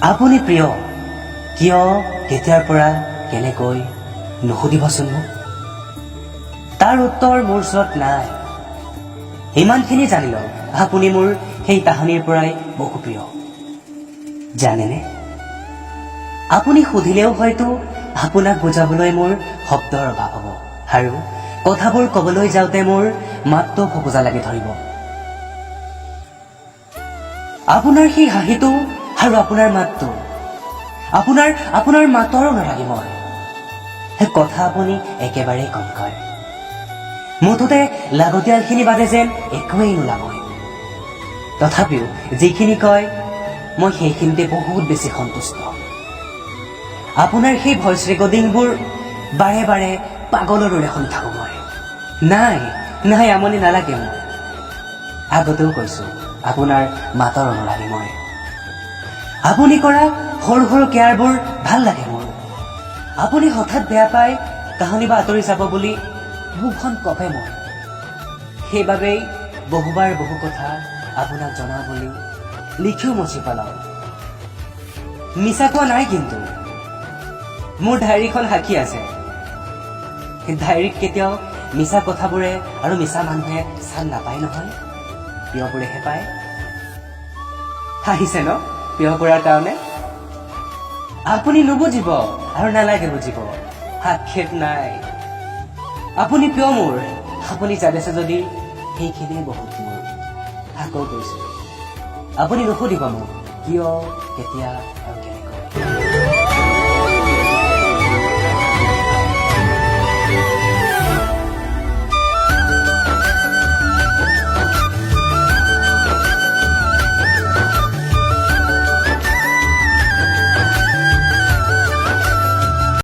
আপুনি প্ৰিয় কিয়, কেতিয়াৰ পৰা, কেনেকৈ নুসুধিবচোন মোক। তাৰ উত্তৰ মোৰ ওচৰত নাই। ইমানখিনি জানি লওক, আপুনি মোৰ সেই তাহানিৰ পৰাই বহু প্ৰিয়। জানেনে, আপুনি সুধিলেও হয়তো আপোনাক বুজাবলৈ মোৰ শব্দৰ অভাৱ হ'ব আৰু কথাবোৰ ক'বলৈ যাওঁতে মোৰ মাতটো ফোপোজা লাগি ধৰিব। আপোনাৰ সেই হাঁহিটো আৰু আপোনাৰ মাতটো, আপোনাৰ মাতৰো নালাগে মই। সেই কথা আপুনি একেবাৰেই কম কয়। মুঠতে লাগতিয়ালখিনি বাদে যেন একোৱেই নোলাবই। তথাপিও যিখিনি কয়, মই সেইখিনিতে বহুত বেছি সন্তুষ্ট। আপোনাৰ সেই ভইচ ৰেকৰ্ডিংবোৰ বাৰে বাৰে পাগলৰ দৰে শুনি থাকোঁ মই। নাই নাই, আমনি নালাগে মোৰ। আগতেও কৈছোঁ, আপোনাৰ মাতৰ অনুৰাগী মই। আপুনি কৰা সৰু সৰু কেয়াৰবোৰ ভাল লাগে মোৰ। আপুনি হঠাৎ বেয়া পাই কাহানিবা আঁতৰি যাব বুলি বুকুখন কঁপে মোৰ। সেইবাবেই বহুবাৰ বহু কথা আপোনাক জনাওঁ বুলি লিখিও মচি পেলাওঁ। মিছা কোৱা নাই কিন্তু। মোৰ ডায়েৰীখন সাক্ষী আছে। ডায়েৰীত কেতিয়াও মিছা কথাবোৰে আৰু মিছা মানুহে স্থান নাপায় নহয়, প্ৰিয়বোৰেহে পায়। হাঁহিছে ন প্ৰিয় কৰাৰ কাৰণে? আপুনি নুবুজিব আৰু নালাগে বুজিব, আক্ষেপ নাই। আপুনি প্ৰিয় মোৰ। আপুনি জানিছে যদি, সেইখিনিয়ে বহুত মোৰ। আকৌ কৈছো, আপুনি নুসুধিব মোক কিয়, কেতিয়া আৰু কেনেকৈ।